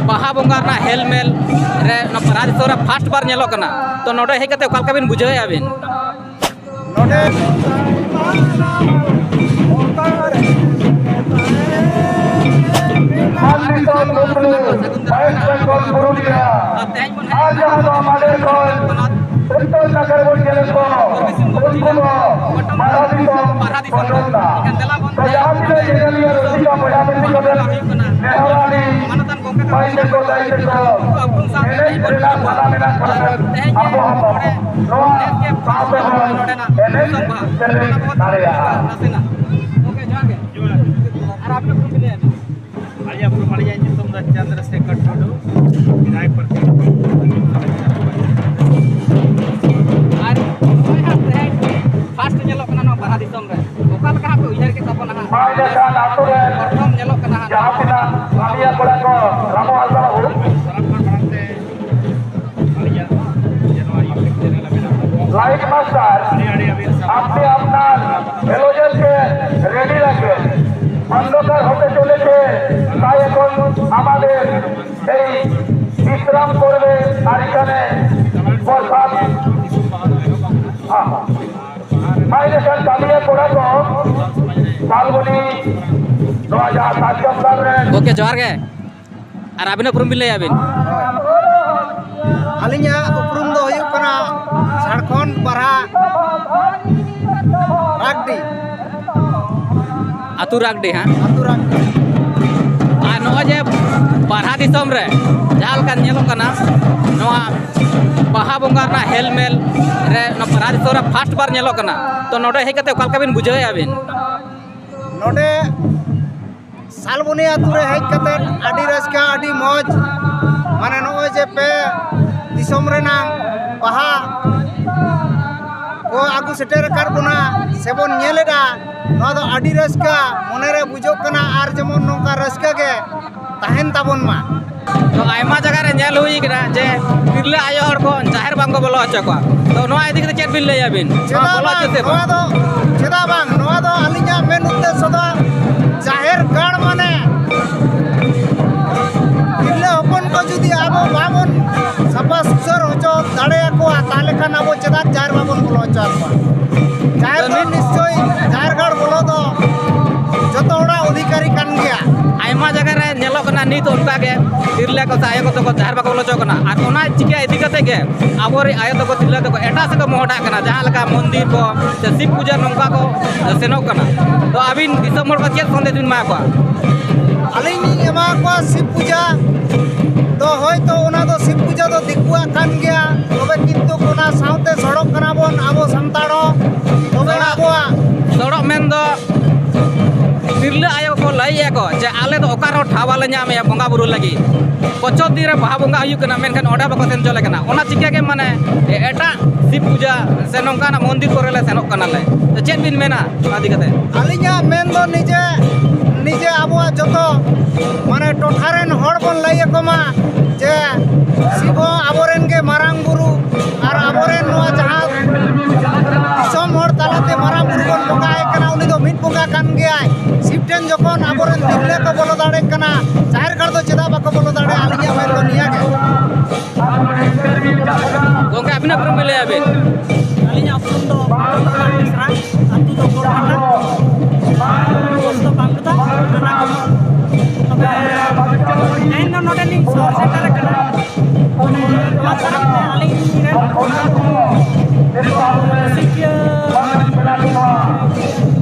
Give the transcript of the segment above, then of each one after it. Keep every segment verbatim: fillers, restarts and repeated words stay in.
ᱵᱟᱦᱟ ᱵᱚᱸᱜᱟ ᱨᱮᱱᱟᱜ ᱦᱮᱞ ᱢᱮᱞ ᱨᱮ ᱱᱚᱣᱟ ᱵᱷᱟᱨᱚᱛ ᱫᱤᱥᱚᱢ ᱨᱮ ᱯᱷᱟᱥᱴ ᱵᱟᱨ ᱧᱮᱞᱚᱜ ᱠᱟᱱᱟ᱾ ᱛᱚ ᱱᱚᱰᱮ ᱦᱮᱡ ᱠᱟᱛᱮ ᱚᱠᱟ ᱞᱮᱠᱟ ᱵᱤᱱ ᱵᱩᱡᱷᱟᱹᱣᱮᱫᱼᱟ ᱵᱤᱱ? ᱱᱚᱰᱮ ᱢᱟᱱ ᱫᱤᱥᱚᱢ ᱵᱩᱵᱞᱩ, ᱳᱭᱮᱥᱴ ᱵᱮᱝᱜᱚᱞ ᱯᱩᱨᱩᱞᱤᱭᱟ, ᱟᱨ ᱡᱟᱦᱟᱸ ᱫᱚ ᱢᱟᱰᱮᱨ ᱠᱷᱚᱱ ᱩᱛᱛᱚᱨ ᱱᱟᱠᱷᱟ ᱵᱚᱱ ᱧᱮᱞᱮᱫ ᱠᱚ, ᱩᱱᱠᱩ ᱫᱚ ᱵᱟᱨᱦᱟ ᱫᱤᱥᱚᱢ ᱠᱚ ᱡᱚᱢ ᱮᱫᱟ᱾ ᱛᱚ ᱡᱟᱦᱟᱸ ᱛᱤᱱᱟᱹᱜ ᱧᱮᱧᱮᱞᱤᱭᱟᱹ ᱨᱩᱥᱤᱠᱟ ᱵᱚᱭᱦᱟ ᱢᱤᱥᱤ ᱠᱚᱴᱷᱮᱱ ᱱᱮᱦᱚᱨ ᱟᱹᱞᱤᱧ, ᱢᱟᱹᱭ ᱛᱟᱠᱚ, ᱫᱟᱹᱭ ᱛᱟᱠᱚ, ᱮᱱᱮᱡ ᱨᱮᱱᱟᱜ ᱥᱟᱱᱟ ᱢᱮᱱᱟᱜ ᱠᱚ ᱠᱷᱟᱱ ᱟᱵᱚ ᱦᱚᱸ ᱱᱚᱣᱟ ᱥᱟᱶᱛᱮ ᱵᱚᱱ ᱮᱱᱮᱡ ᱥᱮᱨᱮᱧ ᱫᱟᱲᱮᱭᱟᱜᱼᱟ᱾ ᱟᱨ ᱟᱵᱤᱱ ᱧᱩᱛᱩᱢ ᱫᱚ? ᱟᱹᱞᱤᱧᱟᱜ ᱧᱩᱛᱩᱢ ᱫᱚ ᱪᱚᱱᱫᱨᱚ ᱥᱮᱠᱷᱚᱨ ᱴᱩᱰᱩ, ᱨᱟᱭᱯᱩᱨ᱾ ᱟᱨ ᱱᱚᱜᱼᱚᱭ ᱦᱟᱸᱜ ᱛᱮᱦᱮᱧ ᱯᱷᱟᱥᱴ ᱧᱮᱞᱚᱜ ᱠᱟᱱᱟ ᱱᱚᱣᱟ ᱵᱟᱨᱦᱟ ᱫᱤᱥᱚᱢ ᱨᱮ, ᱚᱠᱟ ᱞᱮᱠᱟ ᱦᱟᱸᱜ ᱯᱮ ᱩᱭᱦᱟᱹᱨ ᱠᱮᱫ ᱛᱟᱵᱚᱱᱟ ᱦᱟᱸᱜ? ᱯᱨᱚᱛᱷᱚᱢ ᱧᱮᱞᱚᱜ ᱠᱟᱱᱟ ᱦᱟᱸᱜ᱾ ᱡᱟᱦᱟᱸ ᱛᱤᱱᱟᱹᱜ ᱠᱟᱹᱢᱤᱭᱟᱹ ᱠᱚᱲᱟ ᱠᱚ ᱨᱟᱢᱚ ᱦᱟᱸᱥᱫᱟ ᱵᱟᱹᱵᱩ, ᱥᱟᱱᱟᱢ ᱠᱷᱚᱱ ᱢᱟᱲᱟᱝ ᱛᱮ ᱟᱹᱞᱤᱧᱟᱜ ᱡᱮ ᱱᱚᱣᱟ YouTube ᱪᱮᱱᱮᱞ ᱨᱮ ᱢᱮᱱᱟᱜ ᱛᱟᱵᱚᱱᱟ, ᱞᱟᱭᱤᱴ ᱢᱟᱥᱴᱟᱨ, ᱟᱹᱰᱤ ᱟᱹᱰᱤ ᱟᱹᱵᱤᱱ ᱥᱟᱨᱦᱟᱣ᱾ ᱟᱯᱮ ᱟᱯᱱᱟᱨ ᱦᱮᱞᱳᱡᱮᱱ ᱯᱮ রেডি রাখে। অন্ধকার হতে চলেছে, তাই এখন আমাদের এই বিশ্রাম করবে আর এখানে প্রসাদ। ᱦᱮᱸ᱾ ᱢᱟᱭ ᱞᱮᱠᱟᱱ ᱠᱟᱹᱢᱤᱭᱟᱹ ᱠᱚᱲᱟ ᱠᱚ ᱥᱟᱞᱵᱚᱱᱤ ᱱᱚᱣᱟ ᱡᱟᱦᱟᱸ ᱥᱟᱨᱡᱚᱢ ᱫᱟᱨᱮ ᱨᱮ ᱜᱚᱢᱠᱮ, ᱡᱚᱦᱟᱨ ᱜᱮ᱾ ᱟᱨ ᱟᱹᱵᱤᱱᱟᱜ ᱩᱯᱨᱩᱢ ᱵᱤᱱ ᱞᱟᱹᱭᱟ ᱵᱤᱱ? ᱟᱹᱞᱤᱧᱟᱜ ᱩᱯᱨᱩᱢ ᱫᱚ ᱦᱩᱭᱩᱜ ᱠᱟᱱᱟ ᱡᱷᱟᱲᱠᱷᱚᱸᱰ ᱵᱟᱨᱦᱟ ᱨᱟᱜᱽᱰᱤ᱾ ᱟᱹᱛᱩ ᱨᱟᱜᱽᱰᱤ, ᱦᱮᱸ? ᱟᱹᱛᱩ ᱨᱟᱜᱽᱰᱤ᱾ ᱟᱨ ᱱᱚᱜᱼᱚᱭ ᱡᱮ ᱵᱟᱨᱦᱟ ᱫᱤᱥᱚᱢ ᱨᱮ ᱡᱟᱦᱟᱸ ᱞᱮᱠᱟ ᱧᱮᱞᱚᱜ ᱠᱟᱱᱟ, ᱱᱚᱣᱟ ᱵᱟᱦᱟ ᱵᱚᱸᱜᱟ ᱨᱮᱱᱟᱜ ᱦᱮᱞᱢᱮᱞ ᱨᱮ ᱱᱚᱣᱟ ᱵᱟᱨᱦᱟ ᱫᱤᱥᱚᱢ ᱨᱮ ᱯᱷᱟᱥᱴ ᱵᱟᱨ ᱧᱮᱞᱚᱜ ᱠᱟᱱᱟ, ᱛᱚ ᱱᱚᱰᱮ ᱦᱮᱡ ᱠᱟᱛᱮ ᱚᱠᱟ ᱞᱮᱠᱟ ᱵᱤᱱ ᱵᱩᱡᱷᱟᱹᱣᱮᱫᱼᱟ ᱵᱤᱱ? ᱱᱚᱰᱮ ᱥᱟᱞᱵᱚᱱᱤ ᱟᱹᱛᱩ ᱨᱮ ᱦᱮᱡ ᱠᱟᱛᱮ ᱟᱹᱰᱤ ᱨᱟᱹᱥᱠᱟᱹ, ᱟᱹᱰᱤ ᱢᱚᱡᱽ᱾ ᱢᱟᱱᱮ ᱱᱚᱜᱼᱚᱭ ᱡᱮ ᱯᱮ ᱫᱤᱥᱚᱢ ᱨᱮᱱᱟᱝ ᱵᱟᱦᱟ ᱠᱚ ᱟᱹᱜᱩ ᱥᱮᱴᱮᱨ ᱟᱠᱟᱫ ᱵᱚᱱᱟ ᱥᱮᱵᱚᱱ ᱧᱮᱞ ᱮᱫᱟ, ᱱᱚᱣᱟ ᱫᱚ ᱟᱹᱰᱤ ᱨᱟᱹᱥᱠᱟᱹ ᱢᱚᱱᱮᱨᱮ ᱵᱩᱡᱷᱟᱹᱜ ᱠᱟᱱᱟ᱾ ᱟᱨ ᱡᱮᱢᱚᱱ ᱱᱚᱝᱠᱟ ᱨᱟᱹᱥᱠᱟᱹ ᱜᱮ ᱛᱟᱦᱮᱱ ᱛᱟᱵᱚᱱ ᱢᱟ᱾ ᱛᱚ ᱟᱭᱢᱟ ᱡᱟᱭᱜᱟ ᱨᱮ ᱧᱮᱞ ᱦᱩᱭ ᱠᱟᱱᱟ ᱡᱮ ᱛᱤᱨᱞᱟᱹ ᱟᱭᱳ ᱦᱚᱲ ᱠᱚ ᱡᱟᱦᱮᱨ ᱵᱟᱝ ᱠᱚ ᱵᱚᱞᱚ ᱦᱚᱪᱚ ᱠᱚᱣᱟ, ᱛᱚ ᱱᱚᱣᱟ ᱤᱫᱤ ᱠᱟᱛᱮ ᱪᱮᱫ ᱵᱤᱱ ᱞᱟᱹᱭᱟ ᱵᱤᱱ? ᱪᱮᱫᱟᱜ ᱵᱚᱞᱚ ᱵᱟᱝ? ᱦᱚᱪᱚ ᱥᱮ ᱵᱟᱝ? ᱱᱚᱣᱟ ᱫᱚ, ᱪᱮᱫᱟᱜ ᱵᱟᱝ? ᱱᱚᱣᱟ ᱫᱚ ᱟᱹᱞᱤᱧᱟᱜ ᱢᱮᱱ ᱩᱫᱽᱫᱮᱥᱥᱚ ᱫᱚ ᱡᱟᱦᱮᱨ ᱜᱟᱲ ᱢᱟᱱᱮ ᱛᱤᱨᱞᱟᱹ ᱟᱵᱚ ᱪᱮᱫᱟᱜ ᱡᱟᱦᱮᱨ ᱵᱟᱵᱚᱱ ᱵᱚᱞᱚ ᱦᱚᱪᱚ ᱟᱠᱚᱣᱟ? ᱡᱟᱦᱮᱨ ᱫᱚ ᱱᱤᱥᱪᱚᱭ, ᱡᱟᱦᱮᱨ ᱜᱟᱲ ᱵᱚᱞᱚ ᱫᱚ ᱡᱚᱛᱚ ᱦᱚᱲᱟᱜ ᱚᱫᱷᱤᱠᱟᱨᱤ ᱠᱟᱱ ᱜᱮᱭᱟ᱾ ᱟᱭᱢᱟ ᱡᱟᱭᱜᱟ ᱨᱮ ᱧᱮᱞᱚᱜ ᱠᱟᱱᱟ ᱱᱤᱛ ᱚᱱᱠᱟ ᱜᱮ ᱛᱤᱨᱞᱟᱹ ᱠᱚ ᱥᱮ ᱟᱭᱳ ᱠᱚ ᱛᱟᱠᱚ ᱡᱟᱦᱮᱨ ᱵᱟᱠᱚ ᱵᱚᱞᱚ ᱦᱚᱪᱚ ᱠᱟᱱᱟ, ᱟᱨ ᱚᱱᱟ ᱪᱤᱠᱟᱹ ᱤᱫᱤ ᱠᱟᱛᱮ ᱜᱮ ᱟᱵᱚᱨᱮᱱ ᱟᱭᱳ ᱛᱟᱠᱚ ᱛᱤᱨᱞᱟᱹ ᱛᱟᱠᱚ ᱮᱴᱟᱜ ᱥᱮᱫ ᱠᱚ ᱢᱚᱦᱰᱟᱜ ᱠᱟᱱᱟ, ᱡᱟᱦᱟᱸ ᱞᱮᱠᱟ ᱢᱚᱱᱫᱤᱨ ᱠᱚ ᱥᱮ ᱥᱤᱵ ᱯᱩᱡᱟᱹ ᱱᱚᱝᱠᱟ ᱠᱚ ᱥᱮᱱᱚᱜ ᱠᱟᱱᱟ᱾ ᱛᱚ ᱟᱹᱵᱤᱱ ᱫᱤᱥᱚᱢ ᱦᱚᱲ ᱠᱚ ᱪᱮᱫ ᱥᱟᱸᱫᱮᱥ ᱵᱤᱱ ᱮᱢᱟ ᱠᱚᱣᱟ? ᱟᱹᱞᱤᱧ ᱞᱤᱧ ᱮᱢᱟ ᱠᱚᱣᱟ ᱥᱤᱵ ᱯᱩᱡᱟᱹ ᱫᱚ, ᱦᱳᱭᱛᱳ ᱚᱱᱟ ᱫᱚ ᱥᱤᱵ ᱯᱩᱡᱟᱹ ᱫᱚ ᱫᱤᱠᱩᱣᱟᱜ ᱠᱟᱱ ᱜᱮᱭᱟ, ᱛᱚᱵᱮ ᱠᱤᱱᱛᱩ ᱚᱱᱟ ᱥᱟᱶᱛᱮ ᱥᱚᱲᱚᱜ ᱠᱟᱱᱟ ᱵᱚᱱ ᱟᱵᱚ ᱥᱟᱱᱛᱟᱲ ᱦᱚᱸ᱾ ᱛᱚᱵᱮ ᱥᱚᱲᱚᱜ, ᱟᱵᱚᱣᱟᱜ ᱥᱚᱲᱚᱜ ᱢᱮᱱ ᱫᱚ ᱛᱤᱨᱞᱟᱹ ᱟᱭᱳ ᱠᱚ ᱞᱟᱹᱭᱮᱫᱼᱟ ᱠᱚ ᱡᱮ ᱟᱞᱮ ᱫᱚ ᱚᱠᱟ ᱨᱮᱦᱚᱸ ᱴᱷᱟᱶ ᱵᱟᱞᱮ ᱧᱟᱢᱮᱫᱼᱟ ᱵᱚᱸᱜᱟ ᱵᱩᱨᱩ ᱞᱟᱹᱜᱤᱫ᱾ ᱵᱚᱪᱷᱚᱨ ᱫᱤᱱ ᱨᱮ ᱵᱟᱦᱟ ᱵᱚᱸᱜᱟ ᱦᱩᱭᱩᱜ ᱠᱟᱱᱟ, ᱢᱮᱱᱠᱷᱟᱱ ᱚᱸᱰᱮ ᱵᱟᱠᱚ ᱥᱮᱱ ᱦᱚᱪᱚ ᱞᱮ ᱠᱟᱱᱟ᱾ ᱚᱱᱟ ᱪᱤᱠᱟᱹ ᱜᱮ ᱢᱟᱱᱮ ᱮᱴᱟᱜ ᱥᱤᱵ ᱯᱩᱡᱟᱹ ᱥᱮ ᱱᱚᱝᱠᱟᱱᱟᱜ ᱢᱚᱱᱫᱤᱨ ᱠᱚᱨᱮ ᱞᱮ ᱥᱮᱱᱚᱜ ᱠᱟᱱᱟᱞᱮ᱾ ᱛᱚ ᱪᱮᱫ ᱵᱤᱱ ᱢᱮᱱᱟ ᱱᱚᱣᱟ ᱤᱫᱤ ᱠᱟᱛᱮ? ᱟᱹᱞᱤᱧᱟᱜ ᱢᱮᱱ ᱫᱚ ᱱᱤᱡᱮ, ᱱᱤᱡᱮ ᱟᱵᱚᱣᱟᱜ ᱡᱚᱛᱚ ᱢᱟᱱᱮ ᱴᱚᱴᱷᱟ ᱨᱮᱱ ᱦᱚᱲ ᱵᱚᱱ ᱞᱟᱹᱭ ᱟᱠᱚ ᱢᱟ ᱡᱮ ᱥᱤᱵ ᱦᱚᱸ ᱟᱵᱚᱨᱮᱱ ᱜᱮ ᱢᱟᱨᱟᱝ ᱵᱩᱨᱩ, ᱟᱨ ᱟᱵᱚᱨᱮᱱ ᱱᱚᱣᱟ ᱡᱟᱦᱟᱸ ᱫᱤᱥᱚᱢ ᱦᱚᱲ ᱛᱟᱞᱟᱛᱮ ᱢᱟᱨᱟᱝ ᱵᱩᱨᱩ ᱵᱚᱱ ᱵᱚᱸᱜᱟ ᱟᱭ ᱠᱟᱱᱟ, ᱩᱱᱤ ᱫᱚ ᱢᱤᱫ ᱵᱚᱸᱜᱟ ᱠᱟᱱ ᱜᱮᱭᱟᱭ᱾ ᱥᱤᱵ ᱴᱷᱮᱱ ᱡᱚᱠᱷᱚᱱ ᱟᱵᱚᱨᱮᱱ ᱛᱤᱨᱞᱟᱹ ᱠᱚ ᱵᱚᱞᱚ ᱫᱟᱲᱮᱭᱟᱜ ᱠᱟᱱᱟ, ᱡᱟᱦᱮᱨ ᱜᱟᱲ ᱫᱚ ᱪᱮᱫᱟᱜ ᱵᱟᱠᱚ ᱵᱚᱞᱚ ᱫᱟᱲᱮᱭᱟᱜᱼᱟ? ᱟᱹᱞᱤᱧᱟᱜ ᱢᱮᱱ ᱫᱚ ᱱᱤᱭᱟᱹ ᱜᱮ᱾ ᱜᱚᱝᱠᱮ, ᱟᱹᱵᱤᱱᱟᱜ ᱩᱯᱨᱩᱢ ᱵᱤᱱ ᱞᱟᱹᱭᱟ ᱵᱤᱱ? ᱟᱹᱞᱤᱧᱟᱜ ᱩᱯᱨᱩᱢ ᱫᱚ ᱵᱟᱹᱵᱩᱞᱟᱞ ᱵᱮᱥᱨᱟ, ᱟᱹᱛᱩ ᱫᱚ ᱜᱳᱞᱜᱷᱟᱴᱟ, ᱯᱳᱥᱴ ᱫᱚ ᱵᱟᱝᱠᱩᱫᱟ, ᱛᱷᱟᱱᱟ ᱠᱚ᱾ ᱛᱚᱵᱮ ᱛᱮᱦᱮᱧ ᱫᱚ ᱱᱚᱰᱮ ᱞᱤᱧ ᱥᱚᱦᱚᱨ ᱥᱮᱴᱮᱨ ᱟᱠᱟᱱᱟ᱾ ᱢᱟᱱᱮ ᱱᱚᱣᱟ ᱯᱚᱨᱚᱵᱽ ᱨᱮ ᱟᱹᱞᱤᱧ ᱨᱮᱱ ᱨᱩᱥᱤᱠᱤᱭᱟᱹ ᱟᱹᱞᱤᱧ ᱢᱟᱱᱮ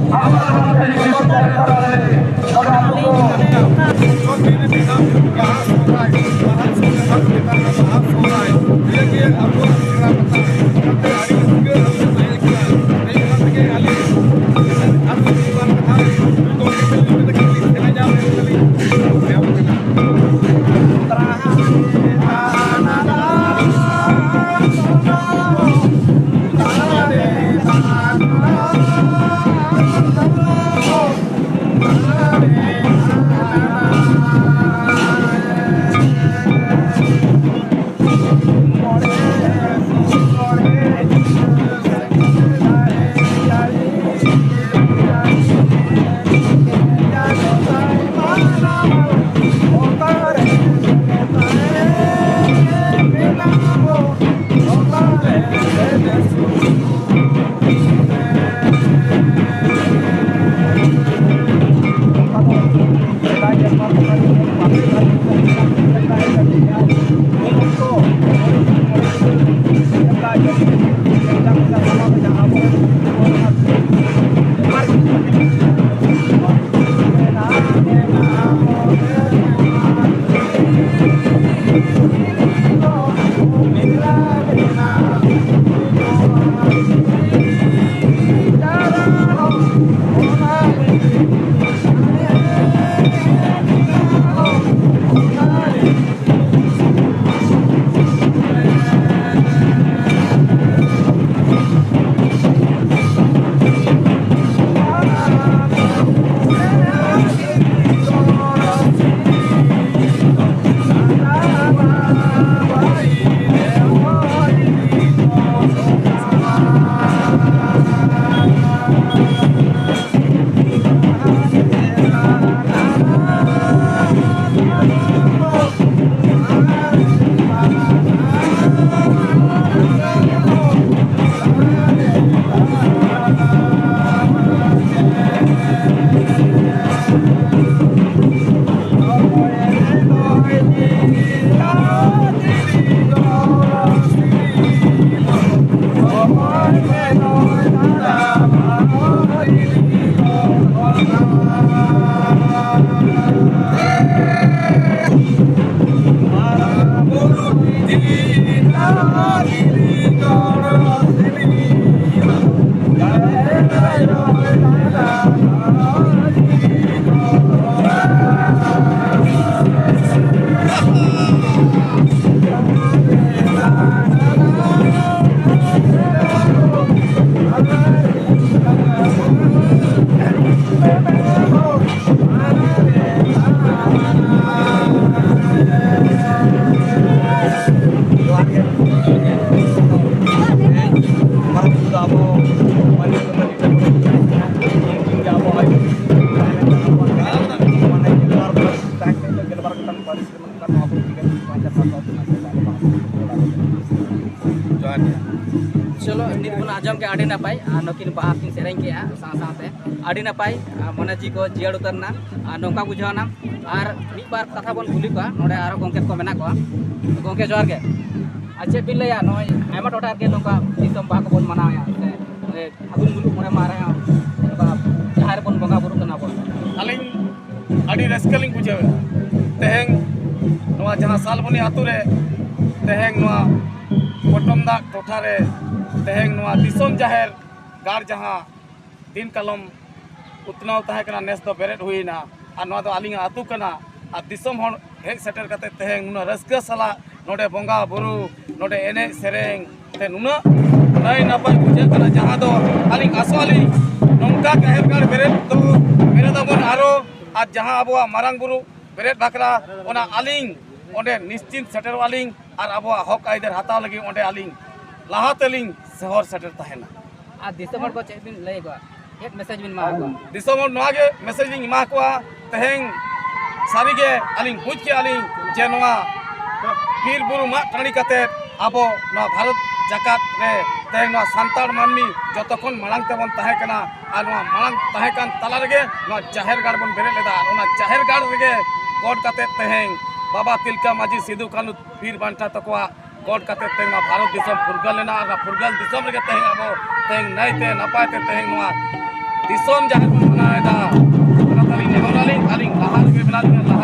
ᱚᱱᱠᱟ ᱡᱚᱦᱟᱨ ᱜᱮ᱾ ᱛᱮᱦᱮᱧ ᱢᱟᱨᱟᱝ ᱵᱩᱨᱩ ᱫᱚ ᱟᱵᱚ ᱢᱟᱹᱱᱢᱤ ᱠᱚ ᱞᱟᱹᱜᱤᱫ ᱛᱮ ᱵᱚᱱ ᱩᱱᱠᱤᱱ ᱜᱮ ᱟᱵᱚ ᱟᱭᱳ᱾ ᱢᱟᱱᱮ ᱜᱮᱞᱵᱟᱨ ᱯᱟᱹᱨᱤᱥ ᱛᱟᱦᱮᱸ ᱠᱟᱱᱟ, ᱜᱮᱞᱵᱟᱨ ᱜᱚᱴᱟᱝ ᱯᱟᱹᱨᱤᱥ ᱨᱮ ᱢᱮᱱᱟᱜ ᱠᱚᱣᱟ, ᱟᱵᱚ ᱪᱤᱠᱟᱹ ᱛᱮ ᱯᱟᱸᱪ ᱦᱟᱡᱟᱨ ᱥᱟᱛ ᱥᱚ ᱟᱹᱫᱤᱵᱟᱹᱥᱤ ᱠᱚ ᱵᱟᱝ ᱠᱚ ᱡᱚᱦᱟᱨ ᱜᱮ᱾ ᱥᱮ ᱱᱤᱛ ᱵᱚᱱ ᱟᱸᱡᱚᱢ ᱠᱮᱫᱼᱟ, ᱟᱹᱰᱤ ᱱᱟᱯᱟᱭ᱾ ᱟᱨ ᱱᱩᱠᱤᱱ ᱵᱟᱦᱟ ᱠᱤᱱ ᱥᱮᱨᱮᱧ ᱠᱮᱫᱼᱟ ᱥᱟᱶ ᱥᱟᱶᱛᱮ, ᱟᱹᱰᱤ ᱱᱟᱯᱟᱭ᱾ ᱟᱨ ᱢᱚᱱᱮ ᱡᱤᱣᱤ ᱠᱚ ᱡᱤᱭᱟᱹᱲ ᱩᱛᱟᱹᱨ ᱮᱱᱟ, ᱟᱨ ᱱᱚᱝᱠᱟ ᱵᱩᱡᱷᱟᱹᱣ ᱮᱱᱟ᱾ ᱟᱨ ᱢᱤᱫ ᱵᱟᱨ ᱠᱟᱛᱷᱟ ᱵᱚᱱ ᱠᱩᱞᱤ ᱠᱚᱣᱟ, ᱱᱚᱰᱮ ᱟᱨᱚ ᱜᱚᱢᱠᱮ ᱠᱚ ᱢᱮᱱᱟᱜ ᱠᱚᱣᱟ᱾ ᱜᱚᱢᱠᱮ, ᱡᱚᱦᱟᱨ ᱜᱮ᱾ ᱟᱨ ᱪᱮᱫ ᱵᱤᱱ ᱞᱟᱹᱭᱟ, ᱱᱚᱜᱼᱚᱭ ᱟᱭᱢᱟ ᱴᱚᱴᱷᱟ ᱨᱮᱜᱮ ᱱᱚᱝᱠᱟ ᱫᱤᱥᱚᱢ ᱵᱟᱦᱟ ᱠᱚᱵᱚᱱ ᱢᱟᱱᱟᱣᱮᱫᱼᱟ, ᱥᱮ ᱯᱷᱟᱹᱜᱩᱱ ᱢᱩᱞᱩᱜ ᱢᱚᱬᱮ ᱢᱟᱦᱟ ᱨᱮᱦᱚᱸ ᱱᱚᱝᱠᱟ ᱡᱟᱦᱮᱨ ᱨᱮᱵᱚᱱ ᱵᱚᱸᱜᱟ ᱵᱩᱨᱩᱜ ᱠᱟᱱᱟ ᱵᱚᱱ᱾ ᱟᱹᱞᱤᱧ ᱟᱹᱰᱤ ᱨᱟᱹᱥᱠᱟᱹ ᱞᱤᱧ ᱵᱩᱡᱷᱟᱹᱣᱮᱫᱼᱟ᱾ ᱛᱮᱦᱮᱧ ᱱᱚᱣᱟ ᱡᱟᱦᱟᱸ ᱥᱟᱞᱵᱚᱱᱤ ᱟᱹᱛᱩ ᱨᱮ, ᱛᱮᱦᱮᱧ ᱱᱚᱣᱟ ᱯᱚᱴᱚᱢᱫᱟᱜ ᱴᱚᱴᱷᱟ ᱨᱮ, ᱛᱮᱦᱮᱧ ᱱᱚᱣᱟ ᱫᱤᱥᱚᱢ ᱡᱟᱦᱮᱨ ᱜᱟᱲ ᱡᱟᱦᱟᱸ ᱫᱤᱱ ᱠᱟᱞᱚᱢ ᱩᱛᱱᱟᱹᱣ ᱛᱟᱦᱮᱸ ᱠᱟᱱᱟ, ᱱᱮᱥ ᱫᱚ ᱵᱮᱨᱮᱫ ᱦᱩᱭᱱᱟ᱾ ᱟᱨ ᱱᱚᱣᱟ ᱫᱚ ᱟᱹᱞᱤᱧᱟᱜ ᱟᱹᱛᱩ ᱠᱟᱱᱟ᱾ ᱟᱨ ᱫᱤᱥᱚᱢ ᱦᱚᱲ ᱦᱮᱡ ᱥᱮᱴᱮᱨ ᱠᱟᱛᱮ ᱛᱮᱦᱮᱧ ᱱᱩᱱᱟᱹᱜ ᱨᱟᱹᱥᱠᱟᱹ ᱥᱟᱞᱟᱜ ᱱᱚᱰᱮ ᱵᱚᱸᱜᱟ ᱵᱩᱨᱩ, ᱱᱚᱰᱮ ᱮᱱᱮᱡ ᱥᱮᱨᱮᱧ ᱛᱮ ᱱᱩᱱᱟᱹᱜ ᱱᱟᱭ ᱱᱟᱯᱟᱭ ᱵᱩᱡᱷᱟᱹᱜ ᱠᱟᱱᱟ, ᱡᱟᱦᱟᱸ ᱫᱚ ᱟᱹᱞᱤᱧ ᱟᱥᱚᱜ ᱟᱹᱞᱤᱧ ᱱᱚᱝᱠᱟ ᱡᱟᱦᱮᱨ ᱜᱟᱲ ᱵᱮᱨᱮᱫ ᱫᱚ ᱵᱮᱨᱮᱫ ᱟᱵᱚᱱ ᱟᱨᱚ, ᱟᱨ ᱡᱟᱦᱟᱸ ᱟᱵᱚᱣᱟᱜ ᱢᱟᱨᱟᱝ ᱵᱩᱨᱩ ᱵᱮᱨᱮᱫ ᱵᱟᱠᱷᱨᱟ, ᱚᱱᱟ ᱟᱹᱞᱤᱧ ᱚᱸᱰᱮ ᱱᱤᱥᱪᱤᱛ ᱥᱮᱴᱮᱨᱚᱜ ᱟᱹᱞᱤᱧ ᱟᱨ ᱟᱵᱚᱣᱟᱜ ᱦᱚᱠ ᱟᱹᱭᱫᱟᱹᱨ ᱦᱟᱛᱟᱣ ᱞᱟᱹᱜᱤᱫ ᱚᱸᱰᱮ ᱟᱹᱞᱤᱧ ᱞᱟᱦᱟ ᱛᱮᱞᱤᱧ ᱥᱚᱦᱚᱨ ᱥᱮᱴᱮᱨ ᱛᱟᱦᱮᱱᱟ᱾ ᱟᱨ ᱫᱤᱥᱚᱢ ᱦᱚᱲ ᱠᱚ ᱪᱮᱫ ᱵᱤᱱ ᱞᱟᱹᱭ ᱟᱠᱚᱣᱟ, ᱪᱮᱫ ᱢᱮᱥᱮᱡᱽ ᱵᱤᱱ ᱮᱢᱟ ᱟᱠᱚᱣᱟ? ᱫᱤᱥᱚᱢ ᱦᱚᱲ ᱱᱚᱣᱟ ᱜᱮ ᱢᱮᱥᱮᱡᱽ ᱞᱤᱧ ᱮᱢᱟ ᱠᱚᱣᱟ, ᱛᱮᱦᱮᱧ ᱥᱟᱹᱨᱤᱜᱮ ᱟᱹᱞᱤᱧ ᱵᱩᱡᱽ ᱠᱮᱜᱼᱟ ᱞᱤᱧ ᱡᱮ ᱱᱚᱣᱟ ᱵᱤᱨ ᱵᱩᱨᱩ ᱢᱟᱜ ᱴᱟᱺᱰᱤ ᱠᱟᱛᱮ ᱟᱵᱚ ᱱᱚᱣᱟ ᱵᱷᱟᱨᱚᱛ ᱡᱟᱠᱟᱛ ᱨᱮ ᱛᱮᱦᱮᱧ ᱱᱚᱣᱟ ᱥᱟᱱᱛᱟᱲ ᱢᱟᱹᱱᱢᱤ ᱡᱚᱛᱚ ᱠᱷᱚᱱ ᱢᱟᱲᱟᱝ ᱛᱮᱵᱚᱱ ᱛᱟᱦᱮᱸ ᱠᱟᱱᱟ᱾ ᱟᱨ ᱱᱚᱣᱟ ᱢᱟᱲᱟᱝ ᱛᱟᱦᱮᱸ ᱠᱟᱱ ᱛᱟᱞᱟ ᱨᱮᱜᱮ ᱱᱚᱣᱟ ᱡᱟᱦᱮᱨ ᱜᱟᱲ ᱵᱚᱱ ᱵᱮᱨᱮᱫ ᱞᱮᱫᱟ᱾ ᱟᱨ ᱚᱱᱟ ᱡᱟᱦᱮᱨ ᱜᱟᱲ ᱨᱮᱜᱮ ᱜᱚᱰ ᱠᱟᱛᱮ ᱛᱮᱦᱮᱧ ᱵᱟᱵᱟ ᱛᱤᱞᱠᱟᱹ ᱢᱟᱹᱡᱷᱤ, ᱥᱤᱫᱩ ᱠᱟᱹᱱᱦᱩ, ᱵᱤᱨ ᱵᱟᱱᱴᱟ ᱛᱟᱠᱚᱣᱟᱜ ᱜᱚᱰ ᱠᱟᱛᱮ ᱛᱮᱦᱮᱧ ᱱᱚᱣᱟ ᱵᱷᱟᱨᱚᱛ ᱫᱤᱥᱚᱢ ᱯᱷᱩᱨᱜᱟᱹᱞ ᱞᱮᱱᱟ᱾ ᱟᱨ ᱱᱚᱣᱟ ᱯᱷᱩᱨᱜᱟᱹᱞ ᱫᱤᱥᱚᱢ ᱨᱮᱜᱮ ᱛᱮᱦᱮᱧ ᱟᱵᱚ ᱛᱮᱦᱮᱧ ᱱᱟᱭᱛᱮ ᱱᱟᱯᱟᱭ ᱛᱮ ᱛᱮᱦᱮᱧ ᱱᱚᱣᱟ ᱫᱤᱥᱚᱢ ᱡᱟᱦᱮᱨ ᱵᱚᱱ ᱢᱟᱱᱟᱣ ᱮᱫᱟ᱾ ᱚᱱᱟᱛᱮ ᱟᱹᱞᱤᱧ ᱱᱮᱦᱚᱨ ᱟᱹᱞᱤᱧ, ᱟᱹᱞᱤᱧ ᱞᱟᱦᱟ ᱨᱮᱜᱮ ᱢᱮᱱᱟᱜ ᱞᱤᱧᱟ᱾